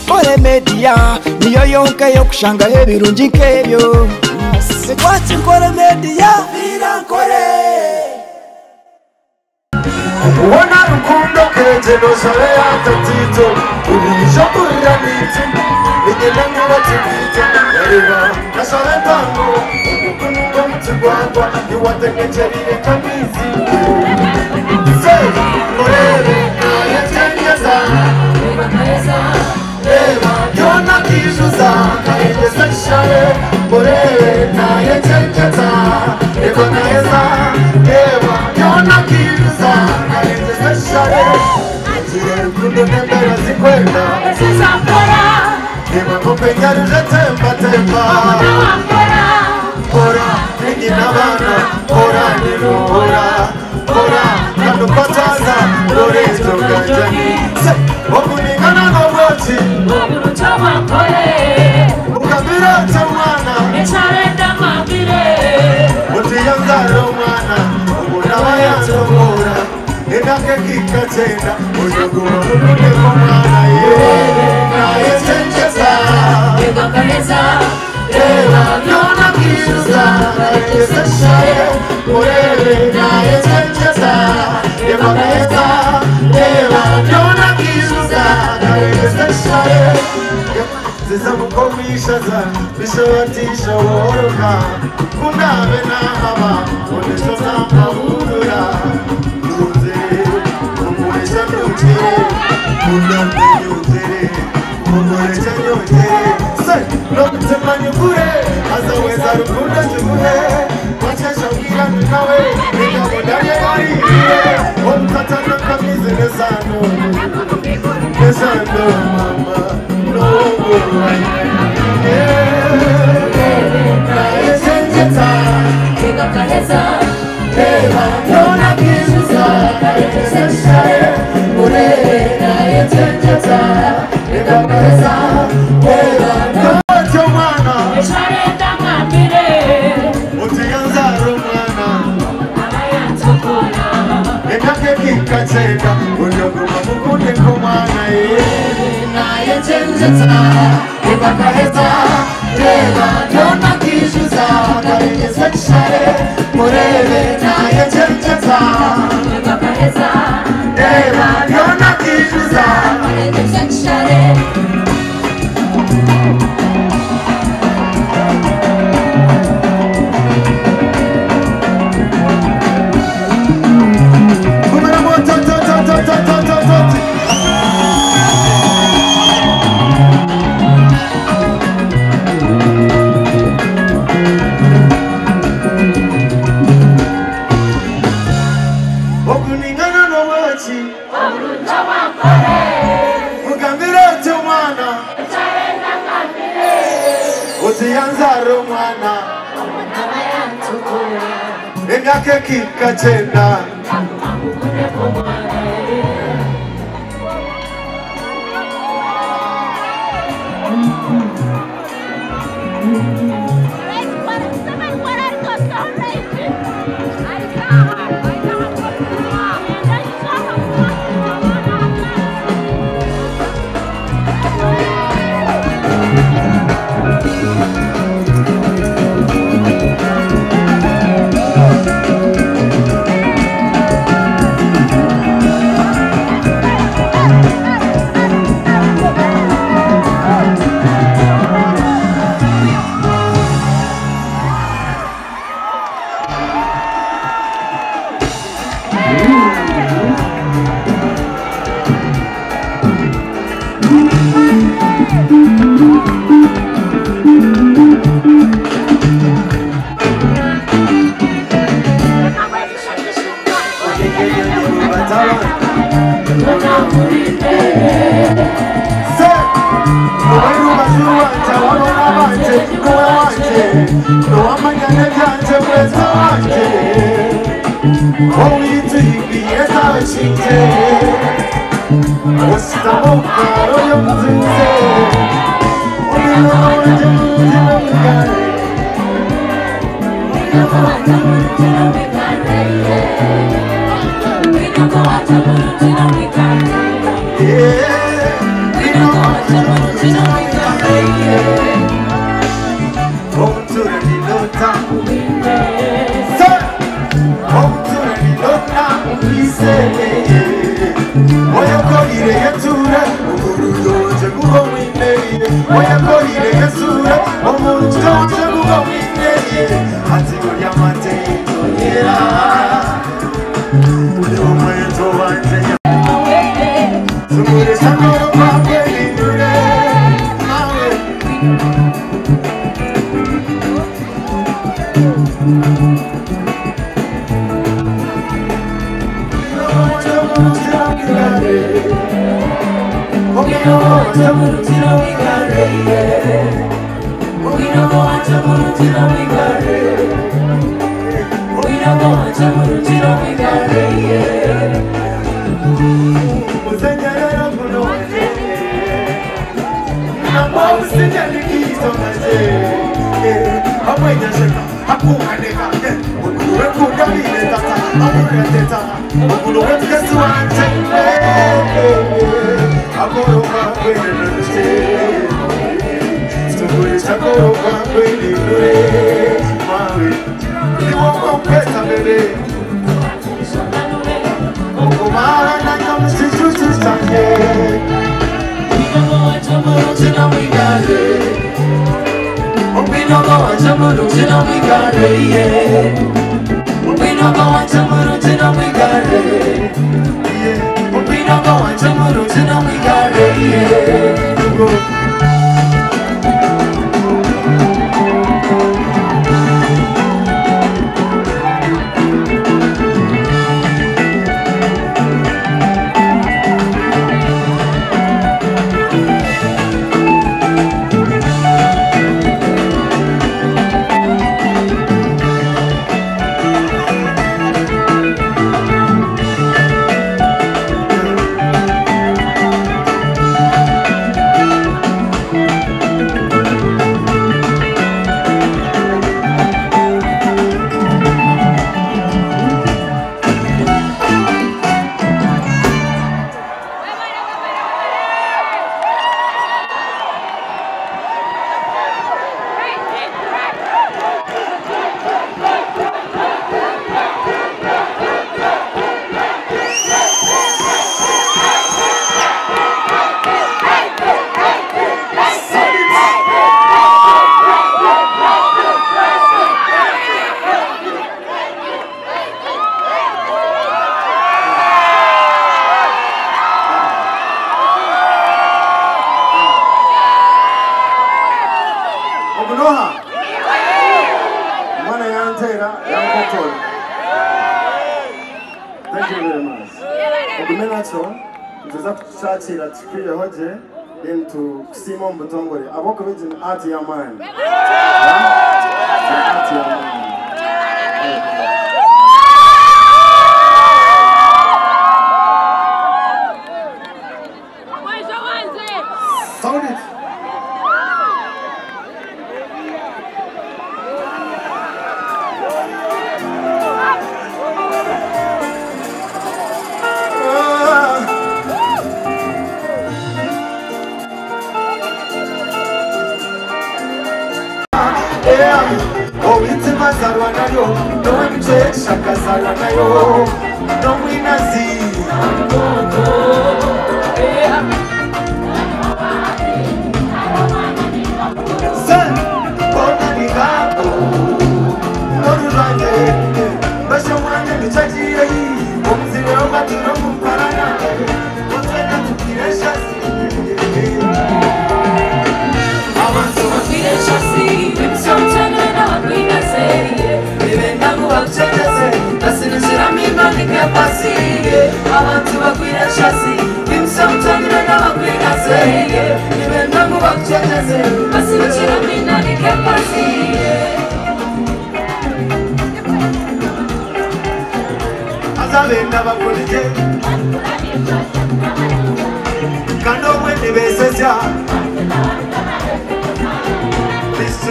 Nkore Media niyo yonka ey'okushangaho ebirungi nk'ebyo. Twaki Nkore Media Viira Nkore. Okuwona rukundo kegye noshabe yatatito Ubuhisha kurira nitu Nigenda nkuba tibito Reba nashabe mpango Omukununga omukigwagwa Iwategekyerire kamizi Se orebe nayekyengeza Reba byona kijuza Karengesa kishabe Orebe nayekyengeza Reba naheza Reba byona kijuza Karengesa kishabe Ngire rukundo n'embera zikwenda Reba nkopenyaruje temba temba Ora ninyina abana Ora niruhora Ora kanupataza Lorenzo Ganjani Se okuningana n'obwoki Ukabira ky'omwana Otiyanzara omwana Obunaba yanzomora Emyaka ekika kyenda Ojoguma mununeko omwana ye Nayecenjeza Reba byona bwijuza Karengesa kishaye Murebe nayecenjeza Reba naheza Reba byona bwijuza Karengesa kishaye Ziza mukomishaza Bishobatisha woroka Kundabe nahaba Onesho zamahurura Nuzere Umuresha nuzere Kundabe nuzere Umuresha nuzere Se Nokutima nyugure Azaweza rukundo juguhe Wachesha ubwirane nawe Nikabona yewarire Omutata nakamize nezano Nezano mama No Nayecenjeta Reba byona bwijuza Karengesa kishaye Urebe nayecenjeta Reba naheza Reba byona mwana Otiyanzara omwana Emyaka ekika kyenda Ojoguma mukundeko omwana ye Nayecenjeta Reba naheza Reba byona bwijuza Karengesa kishaye Murebe nayecenjeta Reba byona bwijuza Kumera moto to to to to to to to Okuningana n'obwoki Mugambire oti omwana Otiyanzara omwana Emyaka ekika kyenda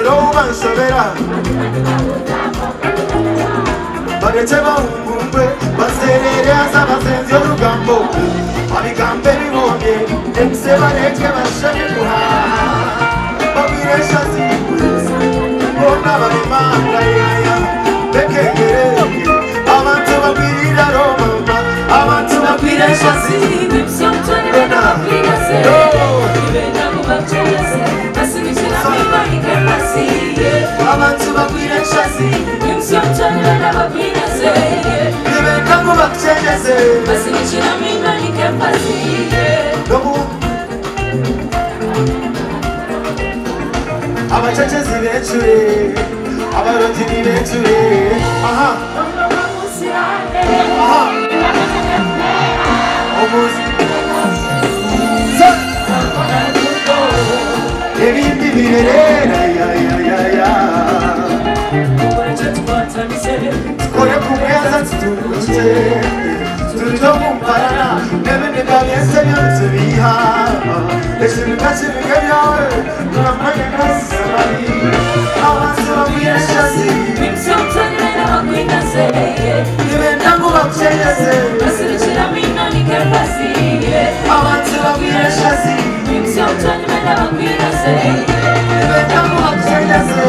Hakiro ubanshobera Bareke bahungungwe Baserere azabazenzi orugambo Abigambe bibonye Emse bareke bashake guhaha Babwire eshazi Bona baremanga yaya Bekengere Abantu bagwirira Roma Abantu bagwira eshazi Abantu bagwira eshazi Nibenda ngo bakucengeze Abacecezi becure Abarozi ni becure Aha Aha Omuzi Ebindi birerera ya ya ya ya Tukore kumweza tuturutse Tutokumparana Nebindiga byese byonsubiha Ekibiga kibiga byawe Turamanye kasabari Abantu bagwira eshazi Nibenda ngo bakucengeze Abantu bagwira eshazi Nibenda ngo bakucengeze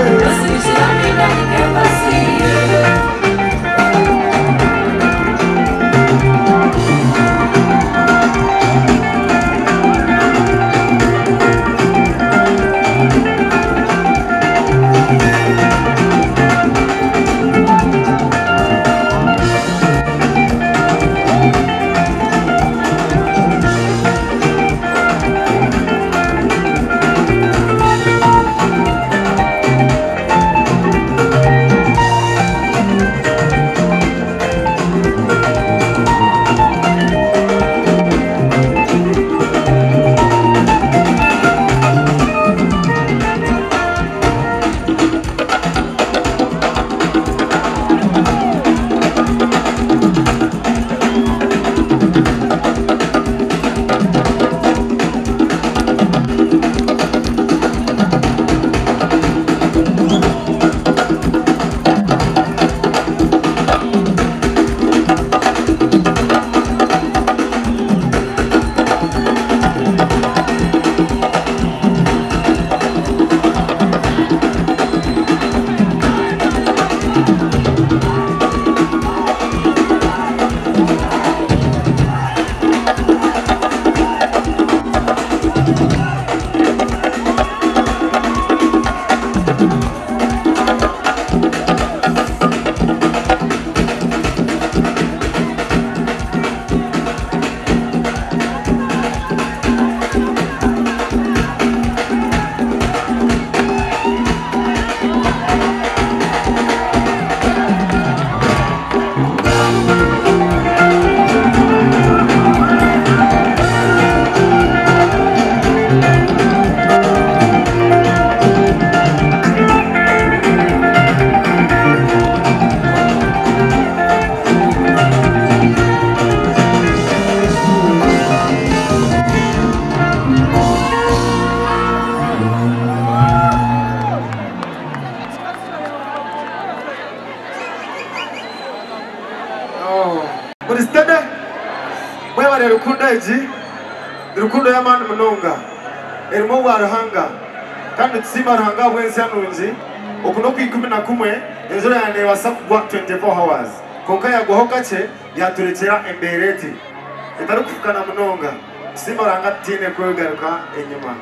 Rukundo y'amani munonga erimu obwa Ruhanga kandi tusiima Ruhanga ahabw'ensi nungi oku n'oku 11 enjura yaneebasa kugwa 24 hours konka yagwaho kakye yaturekyera embeera eti etarikufukana munonga tusiima Ruhanga tutiine kwegaruka enyima.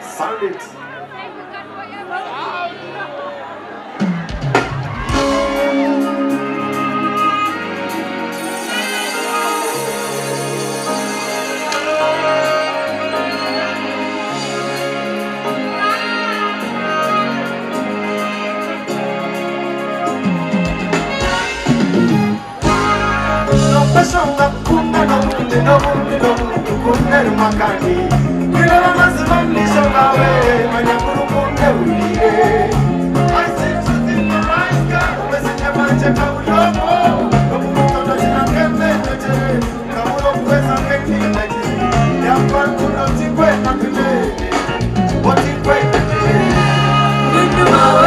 Sound it. What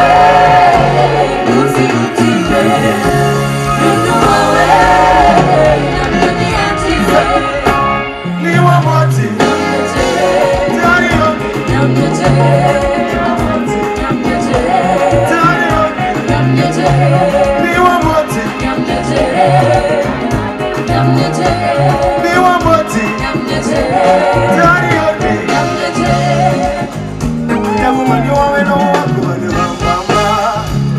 N'owakuba nibambamba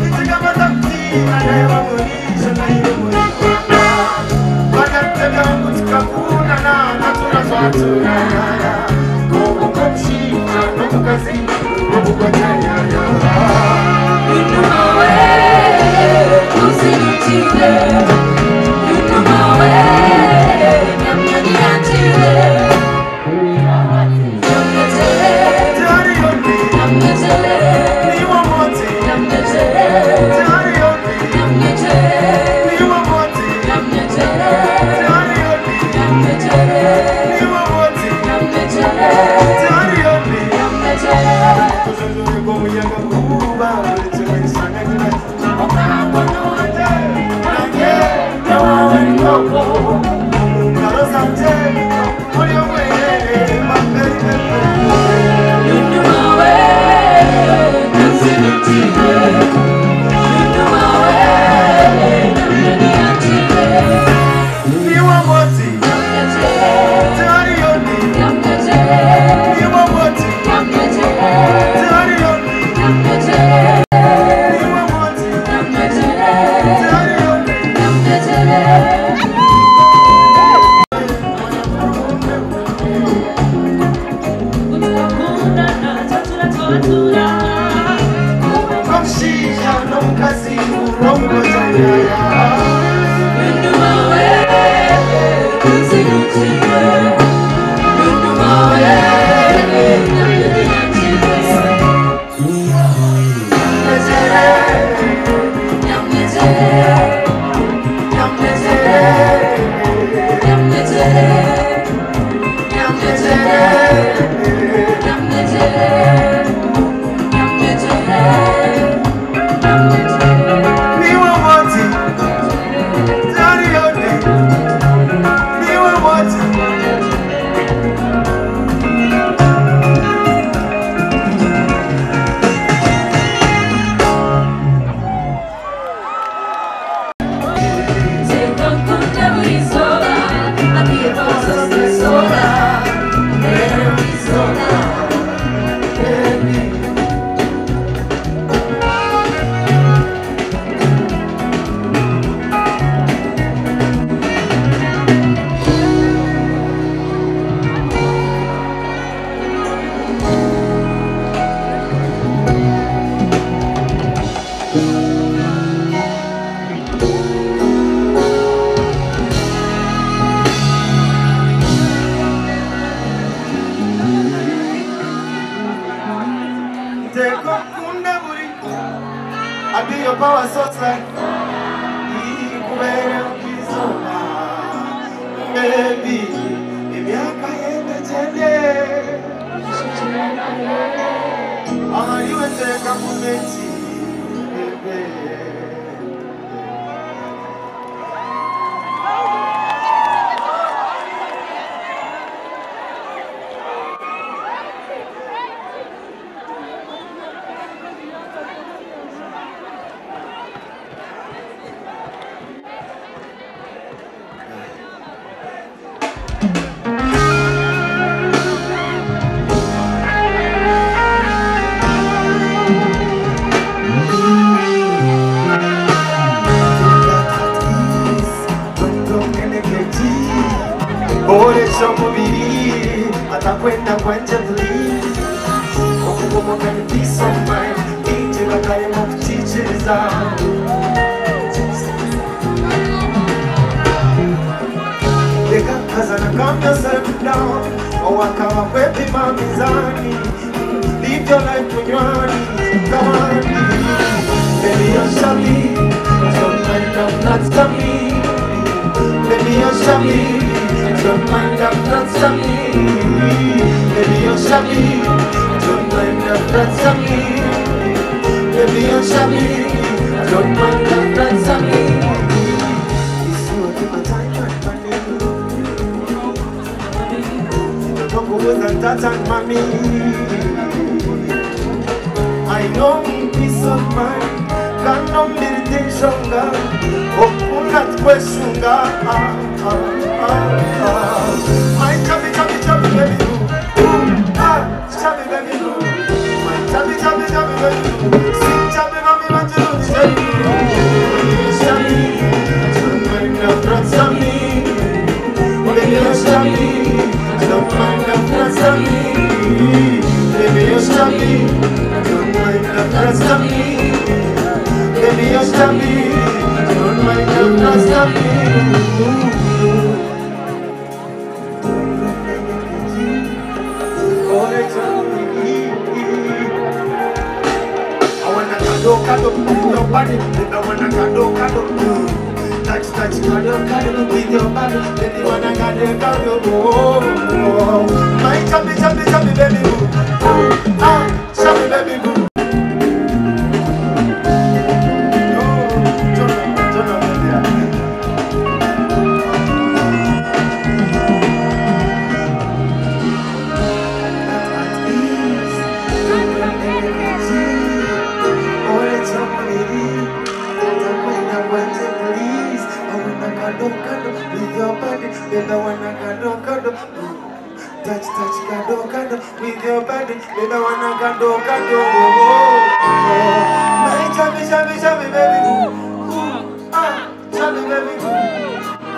ekigambo takutiina naye bamurisha naye muri Rwanda bakatebya ngu tukakundana natura twaturana obukomushiija n'omukazi obugwajayaya. I be your power source like ikubere ukizona baby emyaka yende chende ahariwe teka kumeti bebe. Boresha umubiri atakwenda kwanje please okukomoka ni peace of mind ije bakarimo kutikiriza reka kazana calm yourself down owakaba kwepima mizani live your life kunywani kamani baby you're shabby don't mind I'm not shabby baby you're shabby. Don't mind I'm not me. Baby you're shabby. Don't mind I'm not me. Baby you're shabby. Don't mind I'm not me. It's you take my time and money. Don't go with that and mommy. I know me peace of mind. Can't no meditation. Okunat question. My chubby, chubby, chubby, baby, ooh, ah, chubby, baby, ooh. My chubby, chubby, chubby, I wanna cuddle, cuddle with your body. Baby, I wanna cuddle, cuddle. Touch, touch, cuddle, cuddle with your body. Baby, wanna cuddle, cuddle. Oh, oh. My chubby, chubby, chubby, baby boo. Oh, ah, chubby, baby boo. Touch, touch, cuddle, cuddle with your body. Baby, I wanna cuddle, cuddle. Oh, oh. My chubby, chubby, chubby, baby boo. Ooh, ah, chubby, baby boo.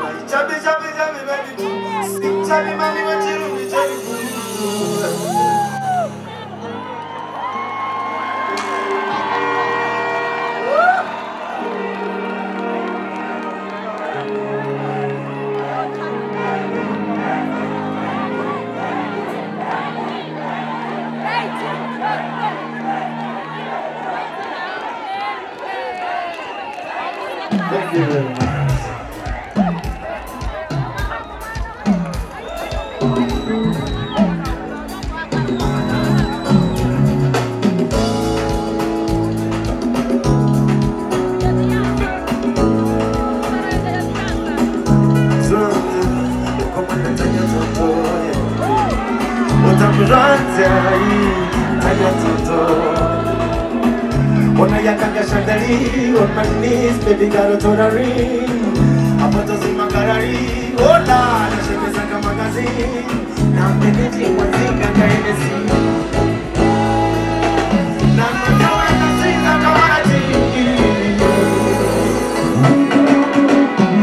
My chubby, chubby, chubby, baby boo. Sing chubby, mommy, what you do, chubby boo. Thank you very much. On my knees, baby girl, to the ring. Apotozi makarari, hola, nashemeza magazine. Na mpeneti mwanzika kaenesi. Na mkawa nasiza kawaraji.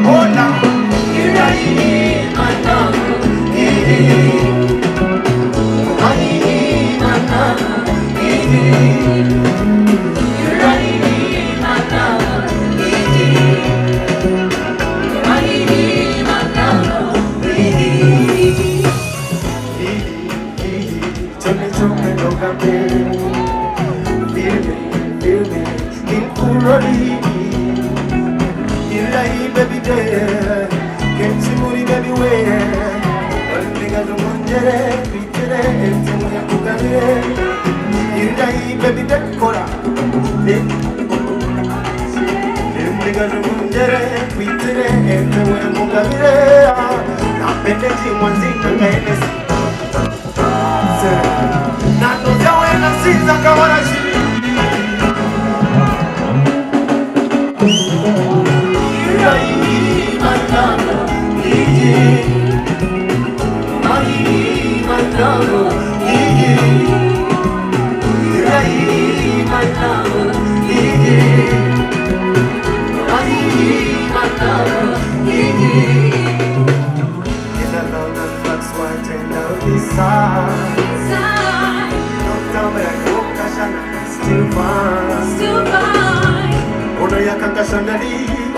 Hola, irai mana, ii, mana, ii.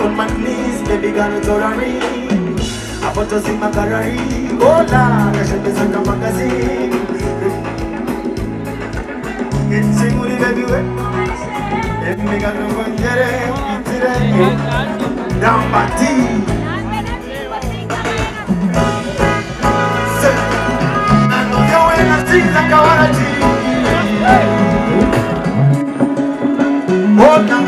On my knees, baby girl, to the ring. Apotozi makarari, hola, nashemeza magazine. Itchinguri baby we, emiga ngonjere, itire, dambati. Nano yawe nasiza kawaraji. Hola.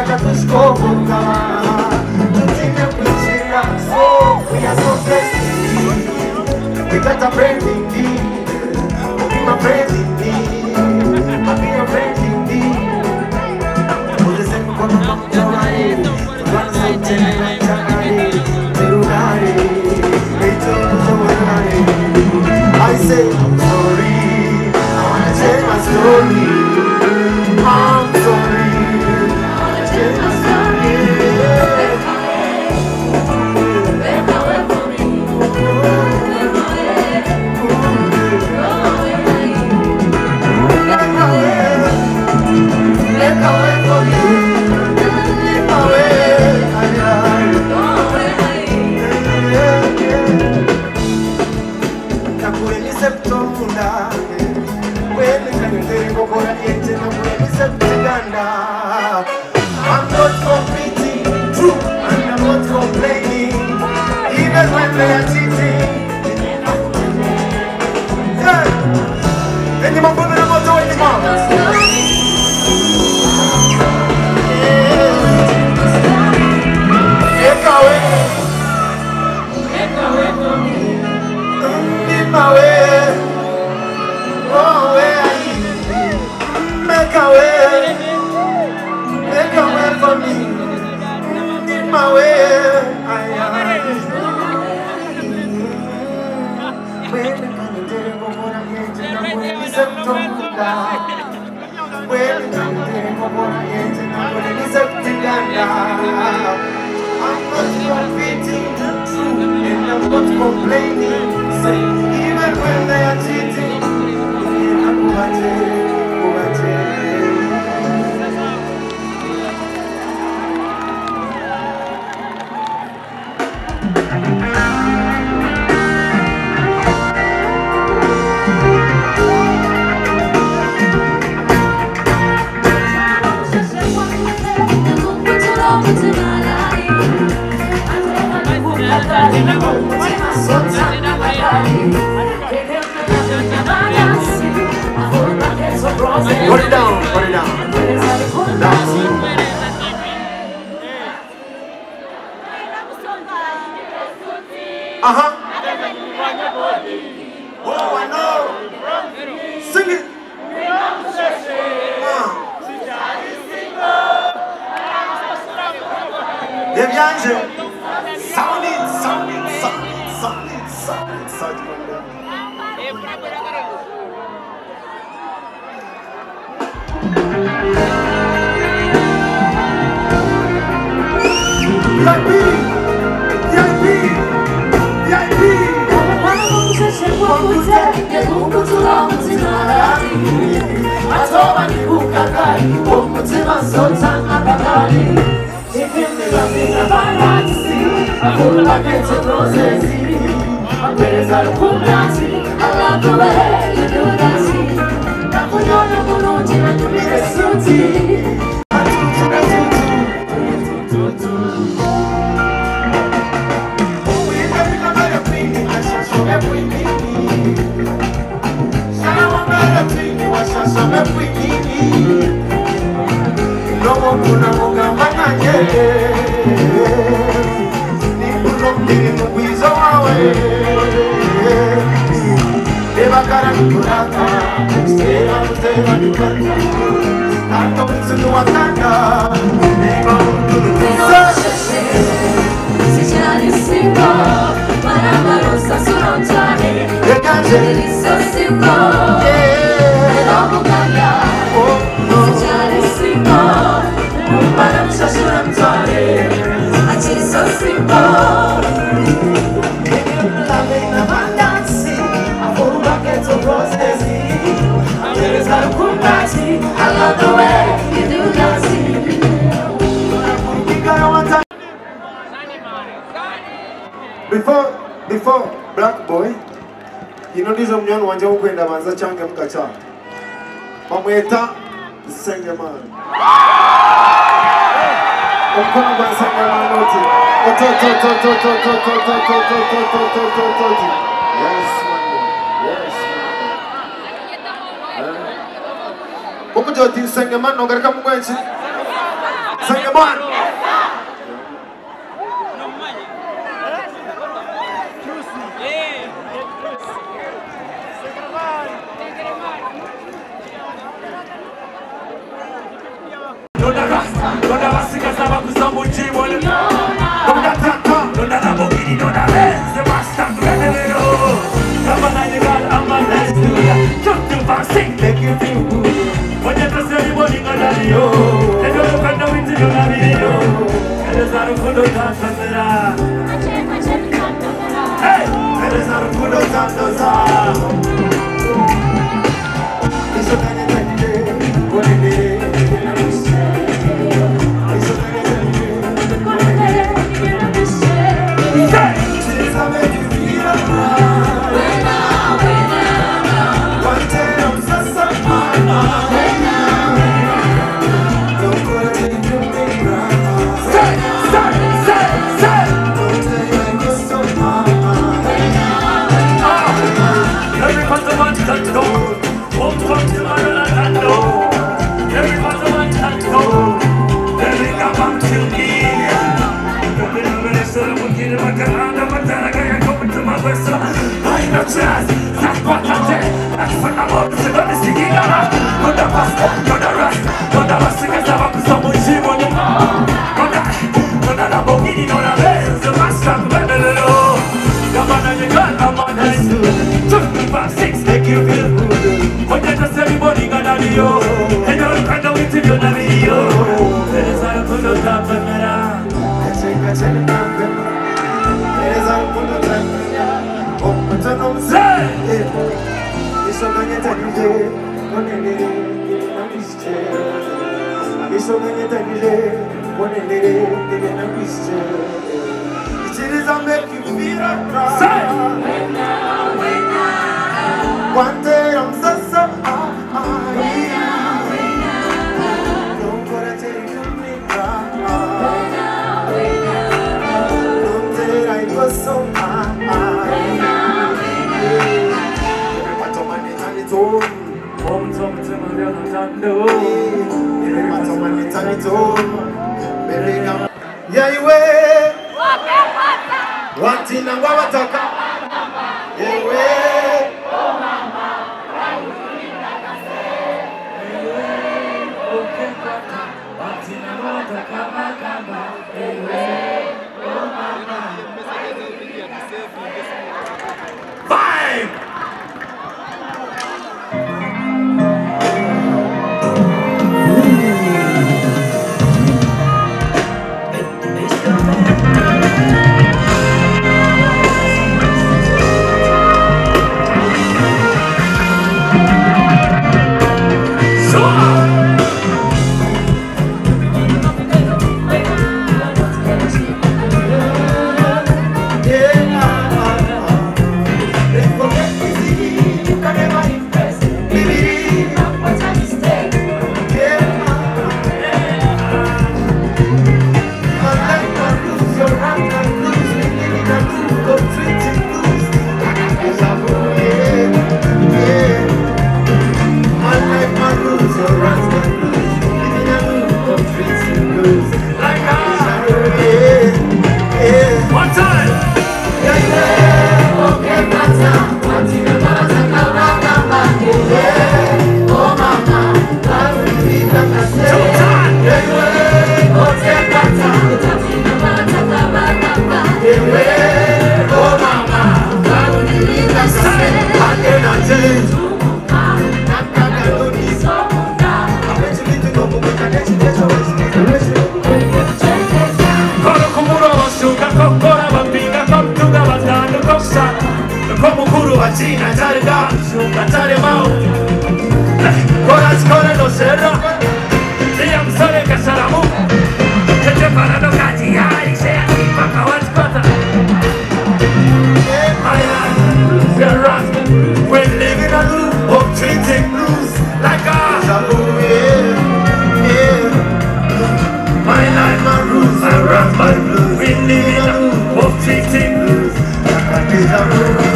Katushikoboka Tutine kuchira So we are so blessed indeed. We got a friend indeed. Be my friend indeed. I'll be your friend indeed. I say I'm sorry, I wanna change my story. I'm sorry, I wanna change my story. Make a way, make a way for me. Make a way, aye, aye. Nakulemisa kutonda wene kokora ete nakulemisa kutiganda. I'm not competing, true, and I'm not complaining, even when they are cheating. Yeah. Enyuma mbona moto enyuma. Make a way. In my way, oh way, make a way, make a way for me. In my way, I I'm not competing, and I'm not complaining. Say, even when they are cheating, Put it down, put it down. Down. Uh-huh. Oh, I know. Sing it. Sound it, sound it, sound it, sound it, sound it, sound it. VIP, VIP, VIP. I love the way you do that. I love the way you do that. Before Black Boy, you know this mnyano wanje ukwenda banza change mkacha. Bamweta Sengeman. Omukono gwa Sengeman oti. Oto to to to to to to to to to to to to to to. Yes man. Yes man. Okuja oti Sengeman nogarika mugwenchi. Sangaman.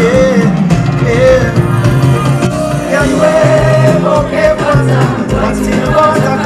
Yeah, yeah, yeah.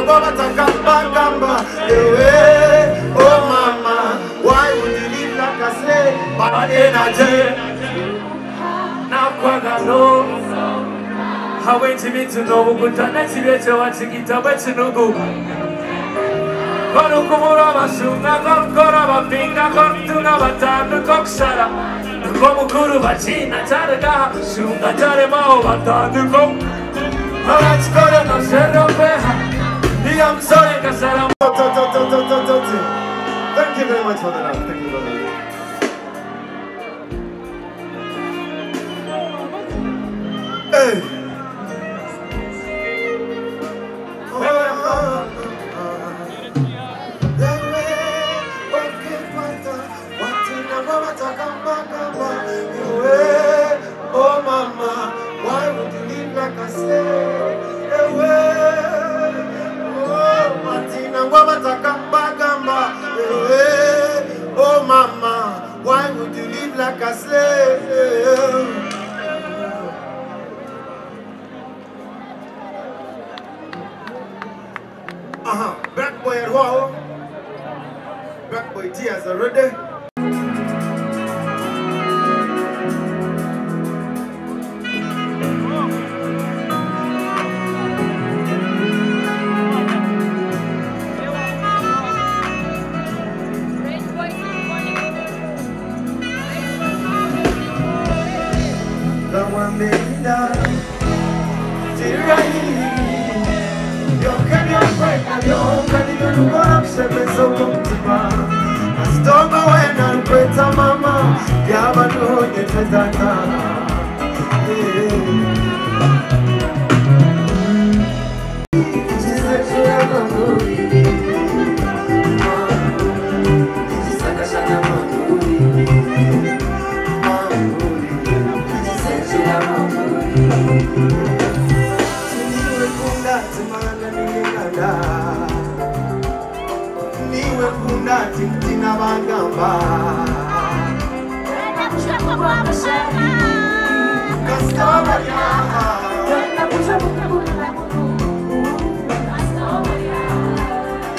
Watinangwa batakambagamba. Ewe, oh mama, why would you live like a slave? Bad energy. Nakwagano hawenzi n'obukutana kibyekyo bakigita bwekinugu korukubura abashunga korukora abapinga korutunga batandika okushara niko mukuru bakina kyarekaha shunga kyaremaho batandika abakikore nosheropeha niyo musore kasara. Thank you very much for the love. Thank you for the love. Hey. Oh mama, why would you live like a slave? Oh mama, why would you live like a slave? Black boy at wow. Black boy tears already.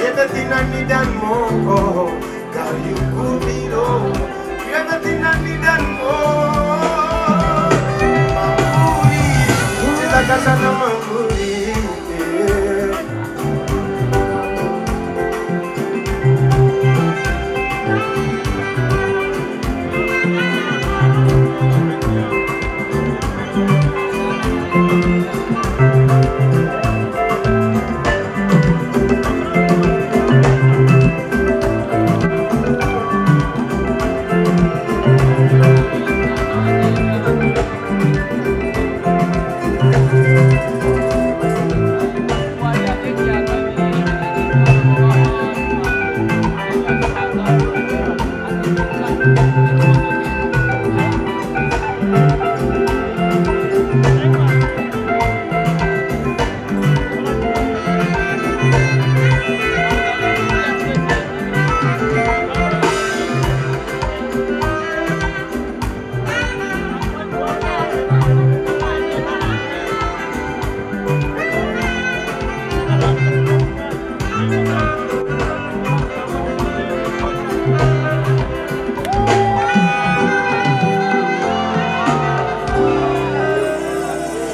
Everything I need and more, girl, you could be low. Everything I need and more.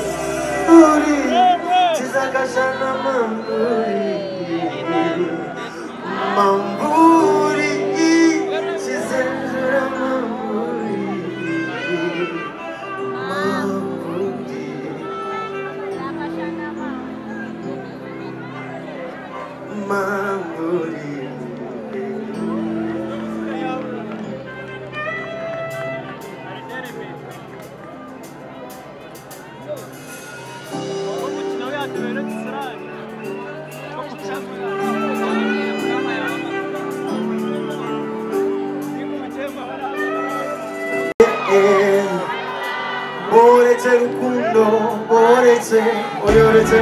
Mamburi, chizakashana mamburi. Mamburi, chizenjura mamburi, mamburi, mamburi. Borece rukundo, borece, orece.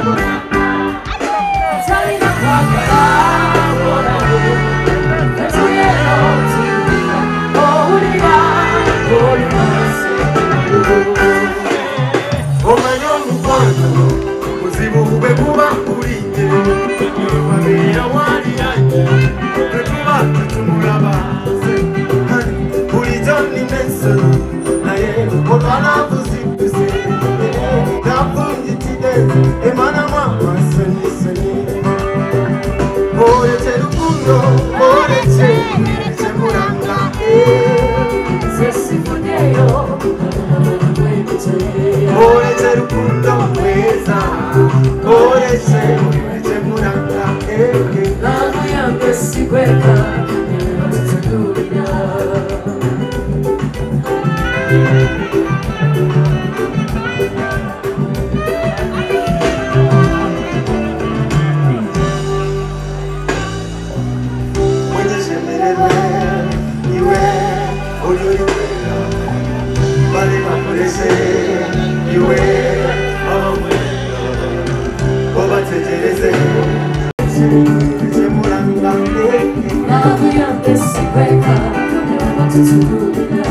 Omanyo mukwano, muzibu bwe buba bulinye. Oretse rukundo, oretse, oretse muranga. Oretse rukundo mweza, oretse, oretse muranga. Love yange sigweka, tutulira. Mwenyeshemererwe, iwe uri uri wera, bari bakureze, iwe abamwera, ubategereze, oretse muranga. Love yange sigweka, tutulira.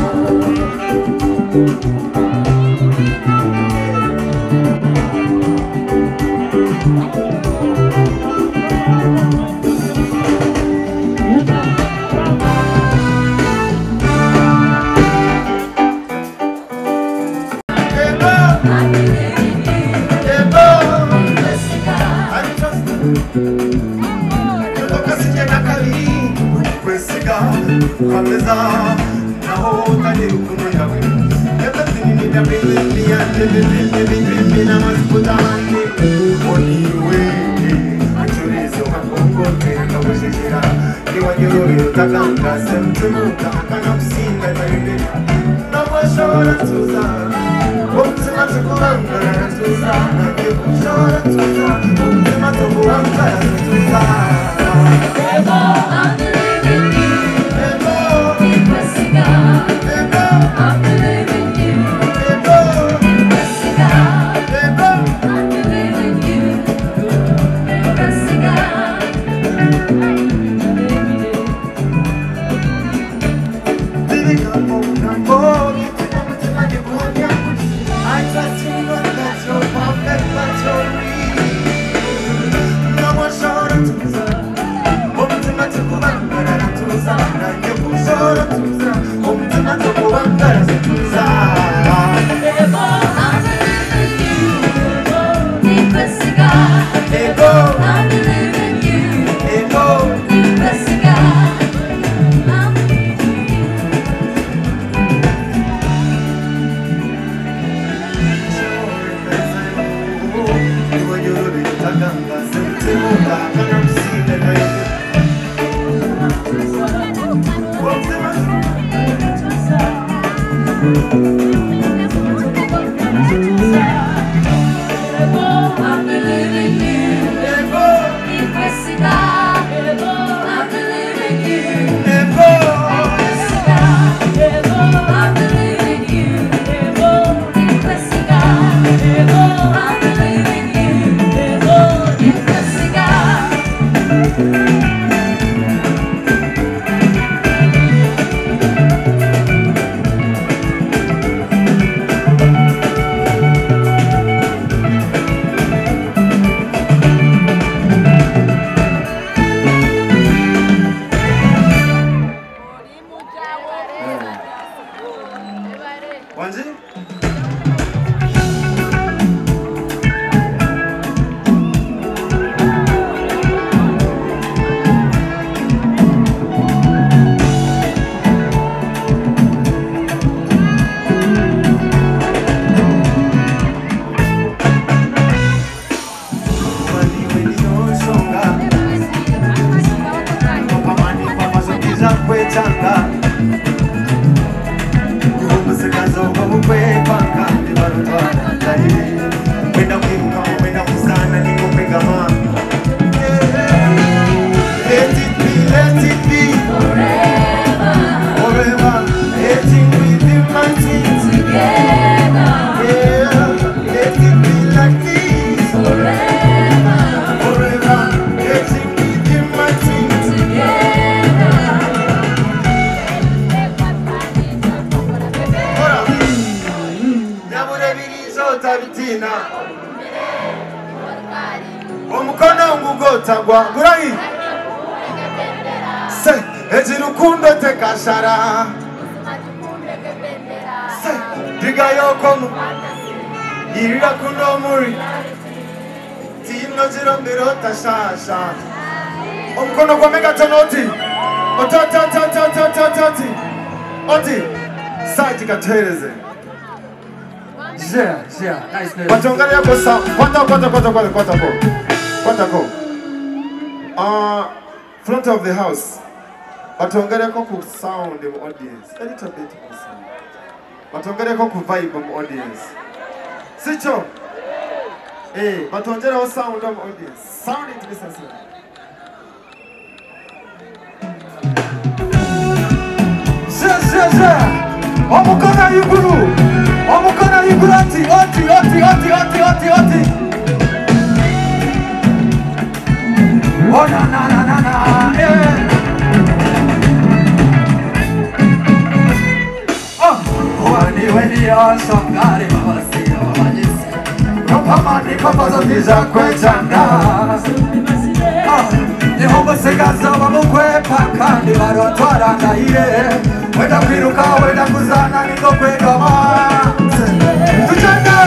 I trust you, Lord, that you're perfect, but you're real. No more short of Omukono gwa Megaton oti. Oti oti oti oti oti oti oti oti. Oti. Saji katuhereze. Yeah, yeah, nice name. Batongere ko sa kwata kwata kwata kwata kwata ko. Kwata ko. Front of the house. Batongere ko ku sound mu audience. A little bit more sound. Batongere ko ku vibe mu audience. Sicho. Eh, batongere sound mu audience. Sound it Mr. Sound. Omukona yuguru. Omukona yuguru ati oti oti oti oti oti oti. Oh na na na na na eh. Oh, wani weni osongari mabasi mabajisi. Ropamani papazo tiza kwechanga. Nihombo sigaza bamukwepa kandi barotwara ndahire. Wenda kwiruka wenda kuzana niko kwegama. Tujende.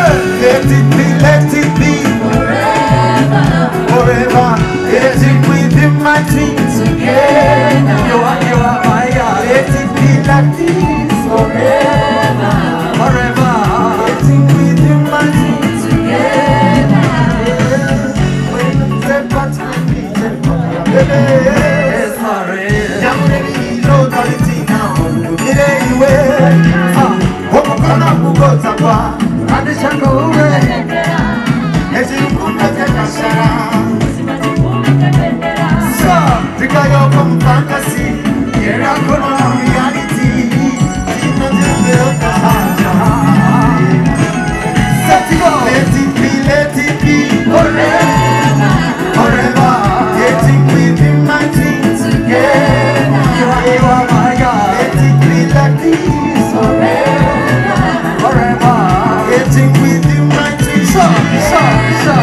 Let it be, let it be forever, forever. Let it be my dream together. You are my God. Let it be like this forever, forever. Let it be my dream together. Let it be, let it be forever, forever. Getting within my dreams together. You are my God. Let it be like this forever, forever. Getting within my dreams. So, so, so.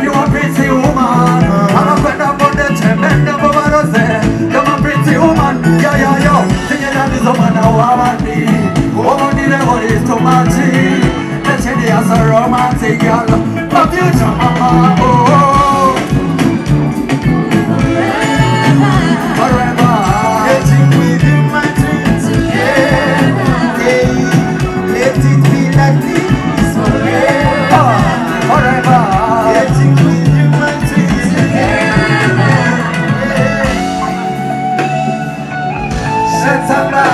You are pretty woman. I'm a friend of the chairman of Rose. You're a pretty woman. Yeah, yeah, yeah. Singing that is a man who is too much. That's a romantic girl. My future mama. Oh, forever. Getting within my dreams together. Let it be like this forever. Forever. Getting within my dreams together. Shetama.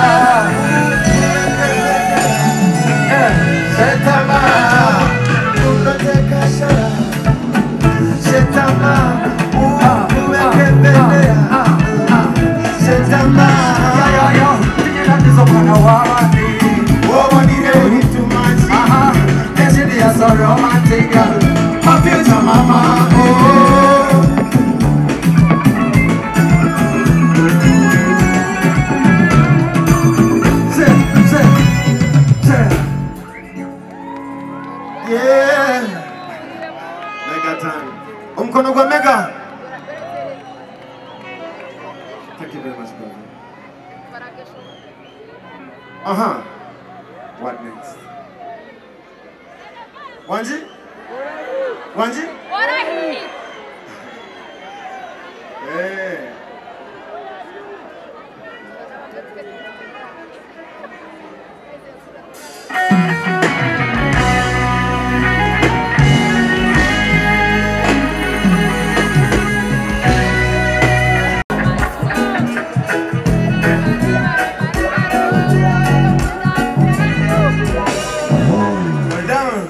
Shetama. Shetama. Shetama. Yo, yo, yo. Romantic girl, my future mama. Oh. Say, say, say. Yeah. Mega time. Umkono kwa mega. Thank you very much, brother. Uh-huh. What next? Wanji? Wanji? Hey. Well done.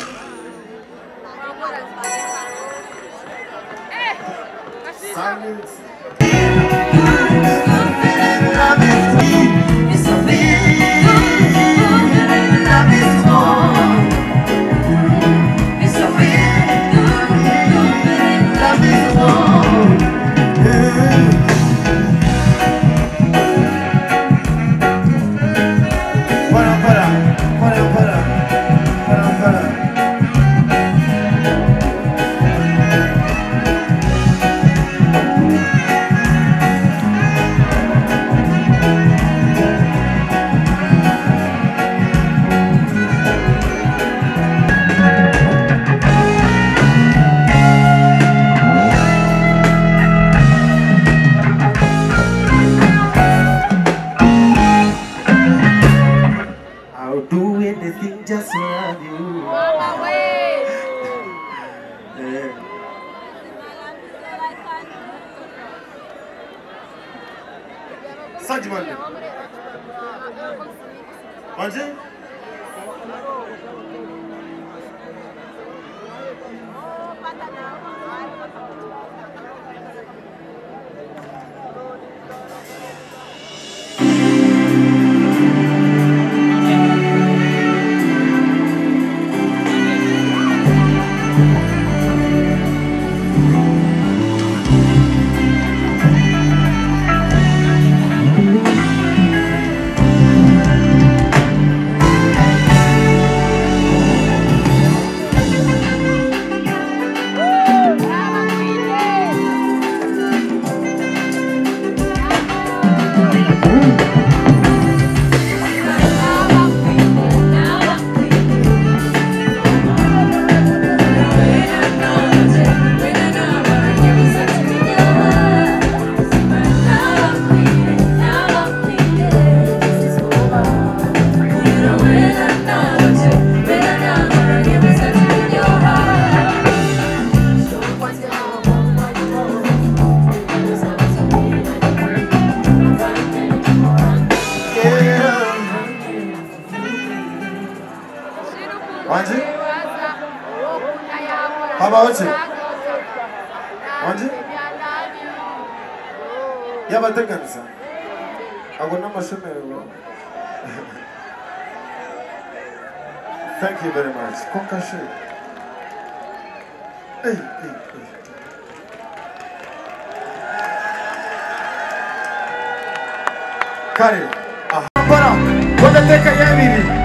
Hajimani. Wanje? Wanji? Habaho ki? Wanji? Yabateganisa. Ago n'amashemererwa. Thank you very much. Konkashe. Hey, hey, hey. Kare. Aha. Kodateka yabiri.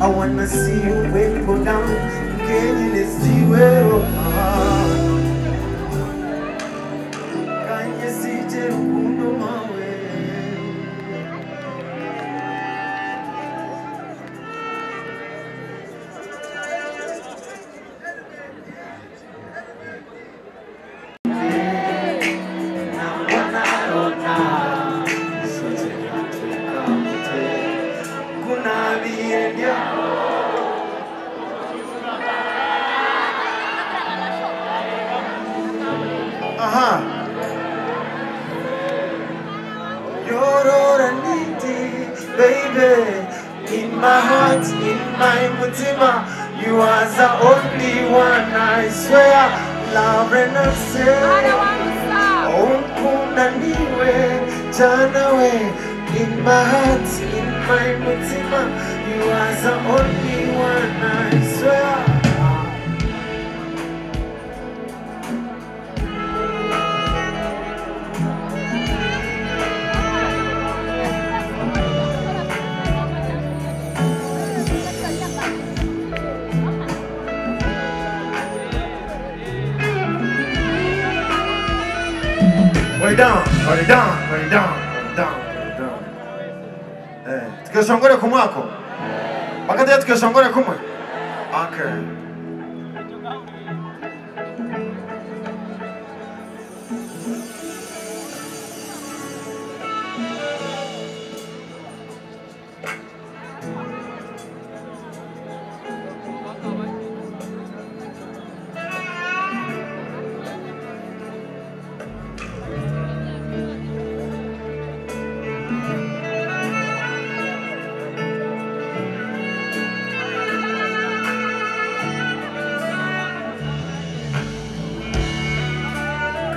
I wanna see you when you go down. Can you see where you are? Can you see Jerundo mawe? media. Aha. You're all I need, baby. In my heart, in my mutima, you are the only one I swear. Love and I say, Unkunda niwe, jana we. In my heart, in my mutima, you are the only one I swear. Way down, way down, way down, way down, way down. Eh, tukeshongore kumwako. Wakati tukeshongore kumwe. Okay.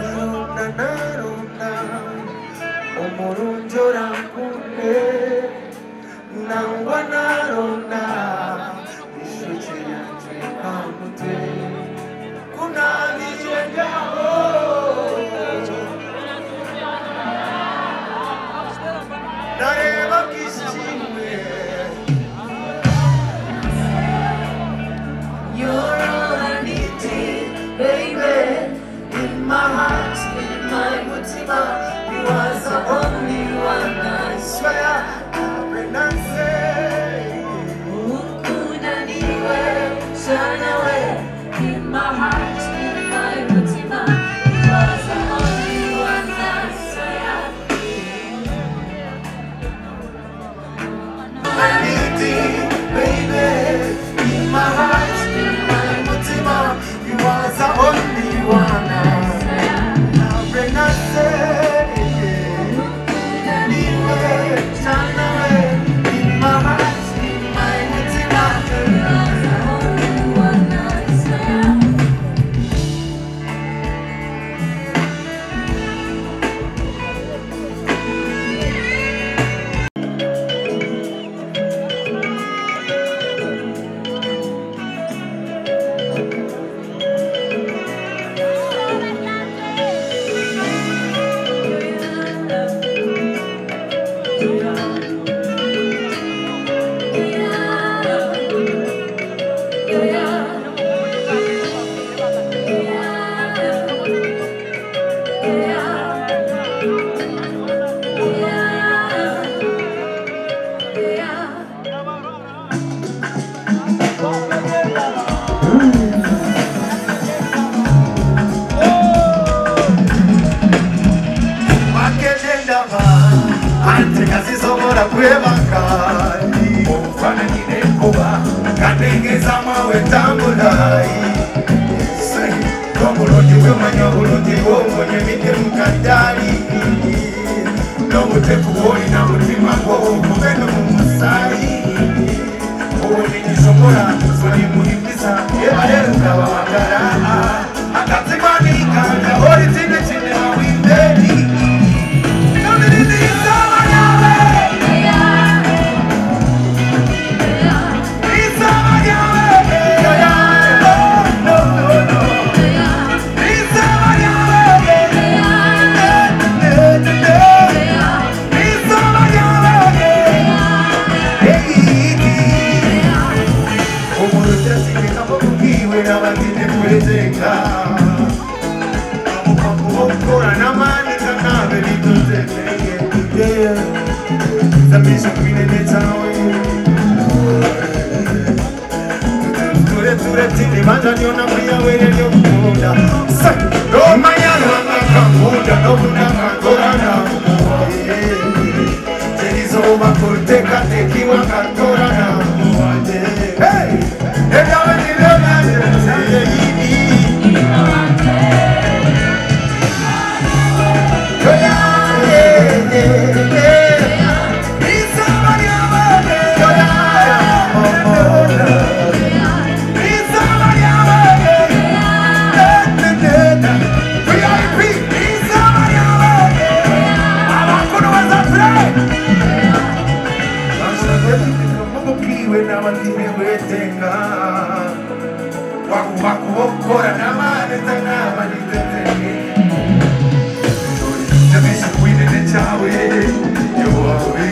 Karuna naruna, omurungi orankunde, nangwa naruna, ishuki ryanje nkamute, kunabije njaho. Nareba kishimwe. You're all I need, baby. In my heart, in my mutima, you are the only one I swear. I Ukunda niwe, shana we. In my heart, in my mutima, you are the only one I swear. I need you, baby. In my heart, in my mutima, you are the only one I Swear. Ukunda niwe, shana we. In my heart, in my mutima. You are the only one I swear. Wakelendaba ante kazisobola kwebaka obufaananyi n'enkuba katengeza mawe tambula obulungi bwemanya obulungi bwongonye emidde mukaddaali n'obutefu bwolina mutima gwo gubeno mu musaayi obunikisobola soli muhimisa yebalerukaba wagala akatimanikanga olitine kine mawimbeeri Kukiwe n'abatibigwetenga Wakubokora n'amani tanama niteteke Nabishikwine chawe yowawe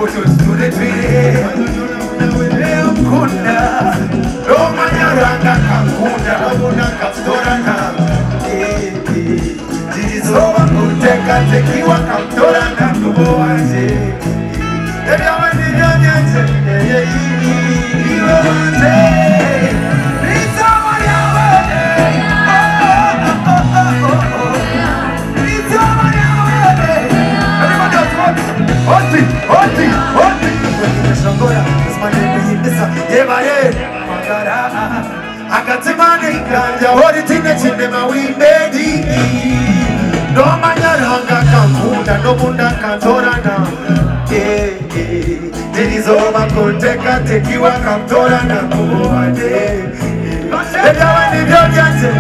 Otostuletwe Kunda Romanyaranga kankunda Abuna kaptorana Jizoba kuteka tekiwa kaptorana Kubo wanje Kuteka tekiwa kamtora na kuwade Ebyawani byobyanje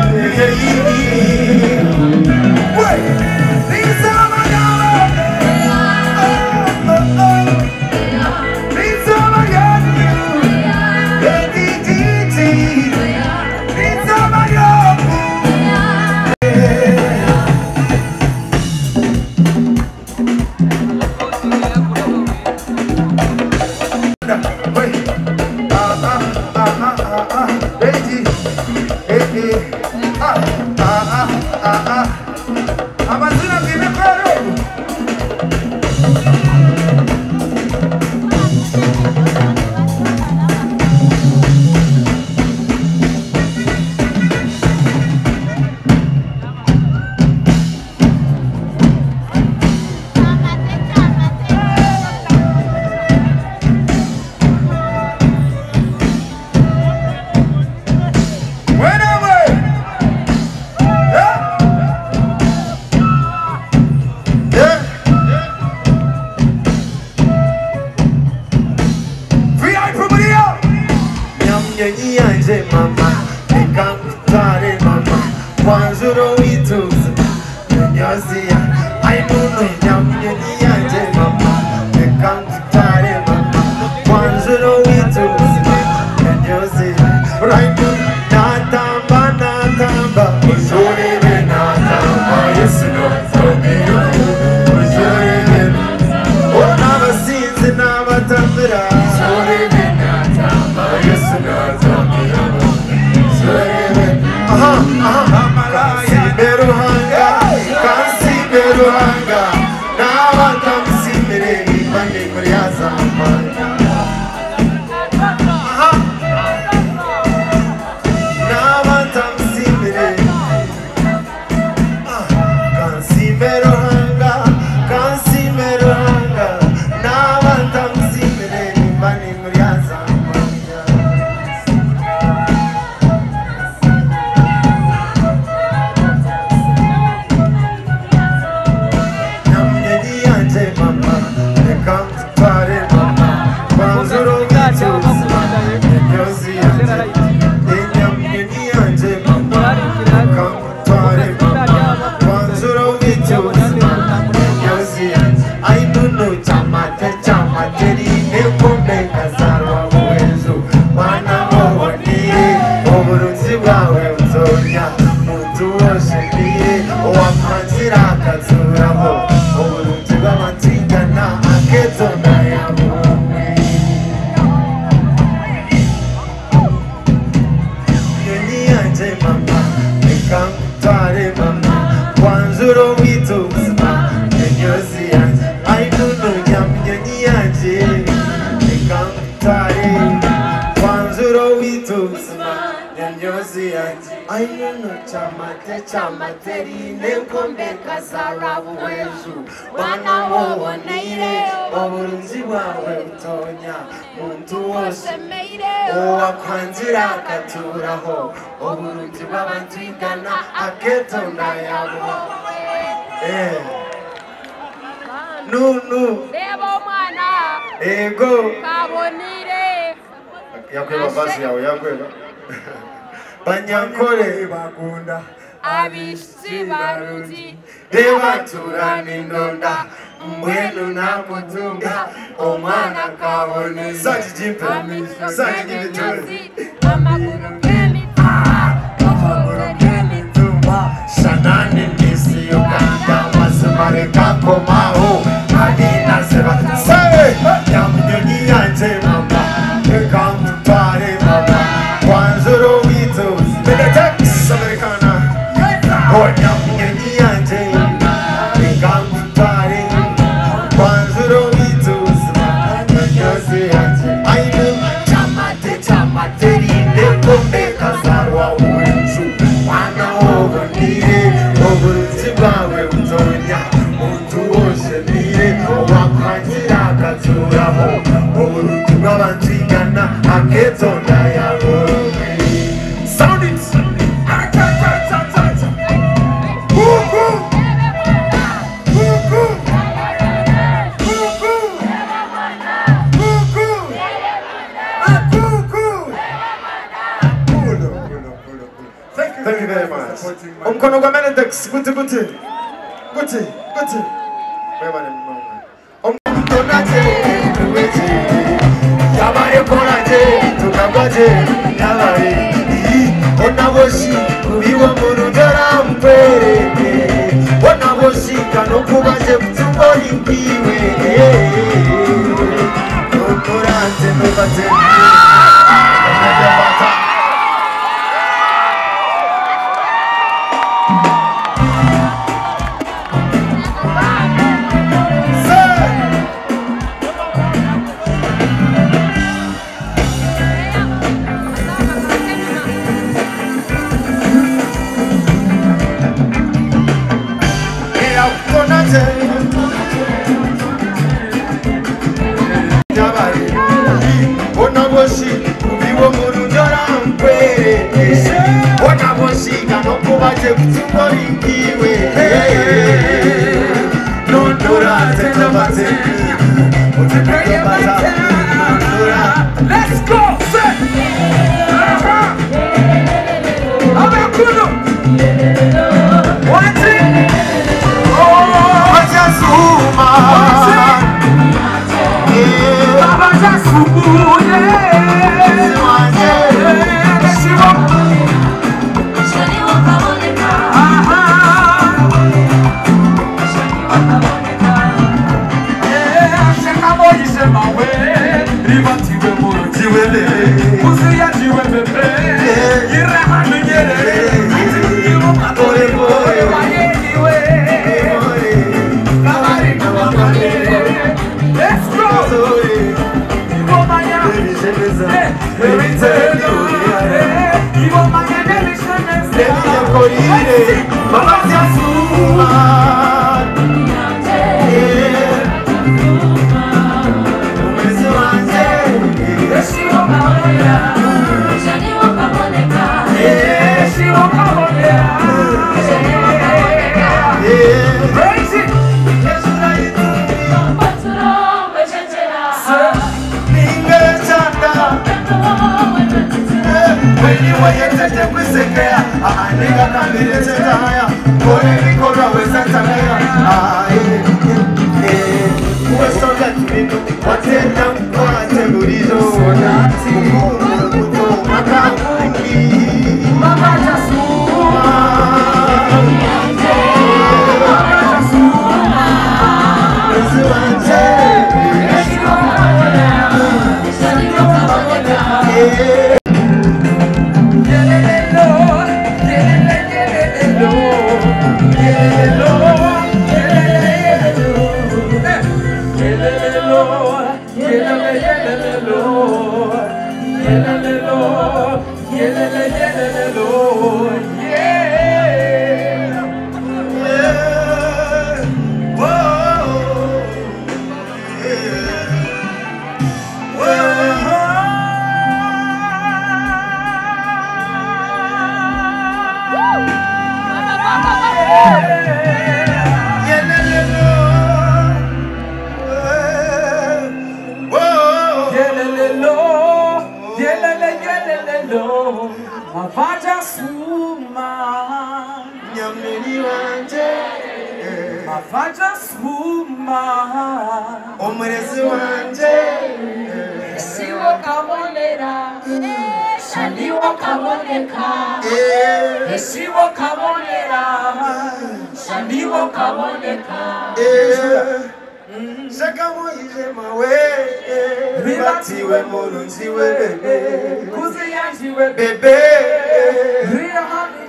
Banyankore bakunda abishitsi barungi rebatura n'indonda. Mbwenu nakutunga omwana kaboneza. Sanji jimpe. Sanji give it to me. Amaguru k'emitumba, Amaguru k'emitumba. Shanani misi Uganda mazima kakomaho. Alina seba. Say! Nyamunyonyi yanje mama. Reka nkutware mama. Kwanzuro witu. Medetex Americana. Oh, nyamunyonyi yanje. Reka nkutware. Kwanzuro witu. Nyozi yanje. Ainu chamate chamate rinde kombe kazarwa wenzu. Mwana obonire. Oburuti bwawe butonya. Muntu oshemire. Wakwangira akaturaho. Oburuti bw'abantu igana aketonda yabonye. Sound it! Acha, acha, acha, acha, acha. Kuku! Kuku! Kuku! Kuku! Kuku! Pulo, pulo, pulo, pulo. Thank you Thank you very for much. supporting my Omukono gwa Medetex guti guti. Guti guti. Mwebale munonga. Tonaje, tuweje. Yabare koraje, tukagwaje, yabare. Onaboshi, kubiwa murugara mpwereke. Onaboshi, kanokubaje kutumboli nkiwe. Nokorante, nobate. Onaboshi, kubiwa murugara mpwereke. Onaboshi, kanokubaje kutumboli nkiwe. Nondorante, nobate. Let's go! Say! Abakulu! One, two! Oh! Baba Jasubu, yeah! Let's go! Avajas woman. Omurezi wanje. Siwo kabonera. Shaniwo kaboneka. Siwo kabonera. Shaniwo kaboneka. Shakamo ije mawe. Ribatiwe mulunziwe. Kuziyanjiwe bebe.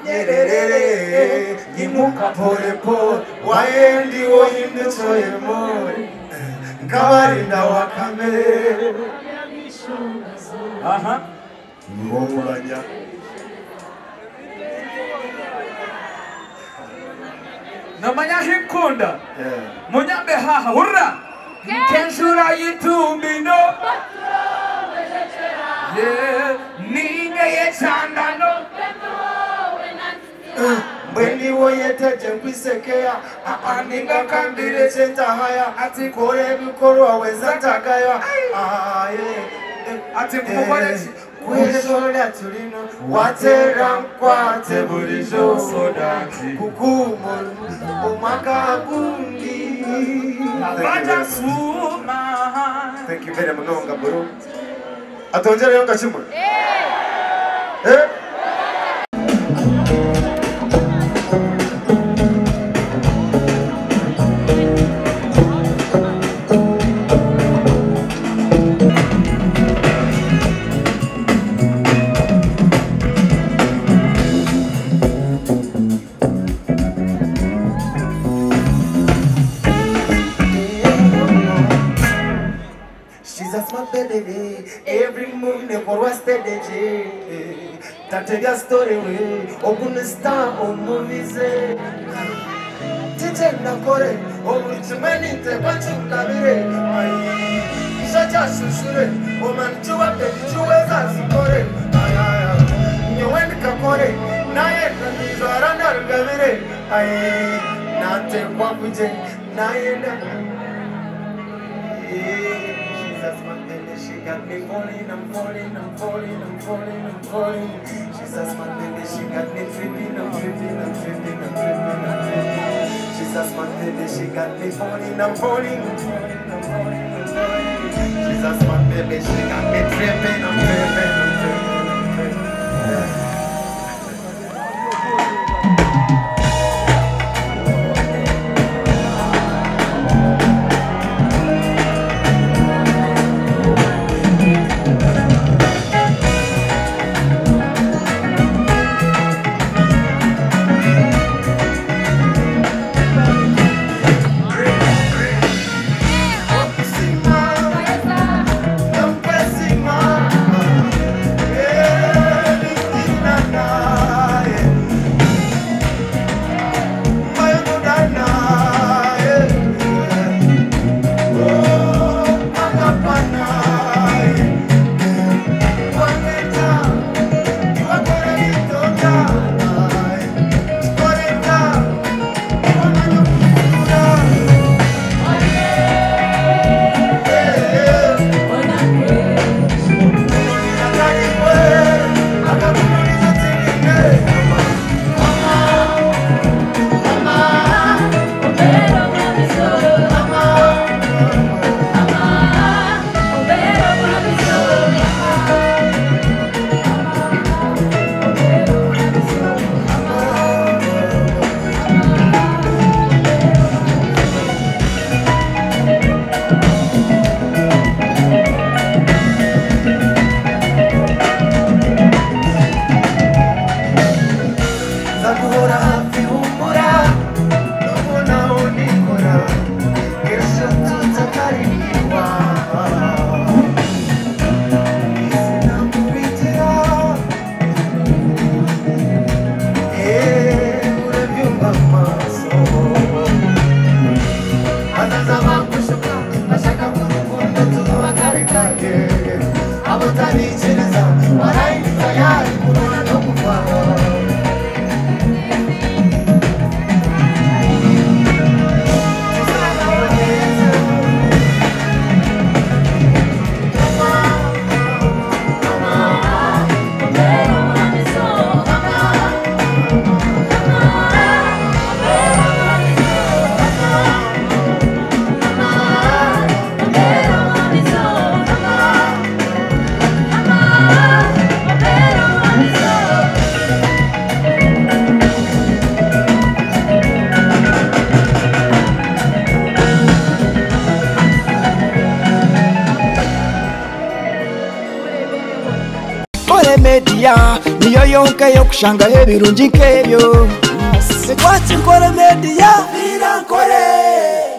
Nyerere. Imuka pole pole. Waendi woyinde choye more. Nkabarinda wakame. Aha. Ngomanya. Namanya hikunda. Munyambe haha hurra. Kenshura yitumbino. Yeah. Ninge yechandano. Mweni woyeteje nkwisekea aninga kambire chentahaya ati kore bikorwa weza tagaya ati mukore kweshola tulino watera nkwate bulijo kukumo omwaka gundi. Thank you very much bro. Atonjera yonga chimwe. Eh. Every move never steady. Tatega story we open star on movies. Teacher nakore omuchimeni te kwachukabire. Ai shacha shushure omanchuwa pechuweza zikore. Ai nyewe nikakore naye nizara narugabire. Ai nate kwakuje naye na. She got me falling, I'm falling, I'm falling, I'm falling, I'm falling. She's a smart baby, she got me tripping, I'm tripping, I'm tripping, I'm tripping, I'm tripping. She's a smart baby, she got me falling, I'm falling, I'm falling, I'm falling, I'm falling. She's a smart baby, she got me tripping, I'm tripping, I'm tripping, I'm tripping. Yeah. media niyo yonka yokushangaho ebirungi nk'ebyo. Wakinkore media, Nkore.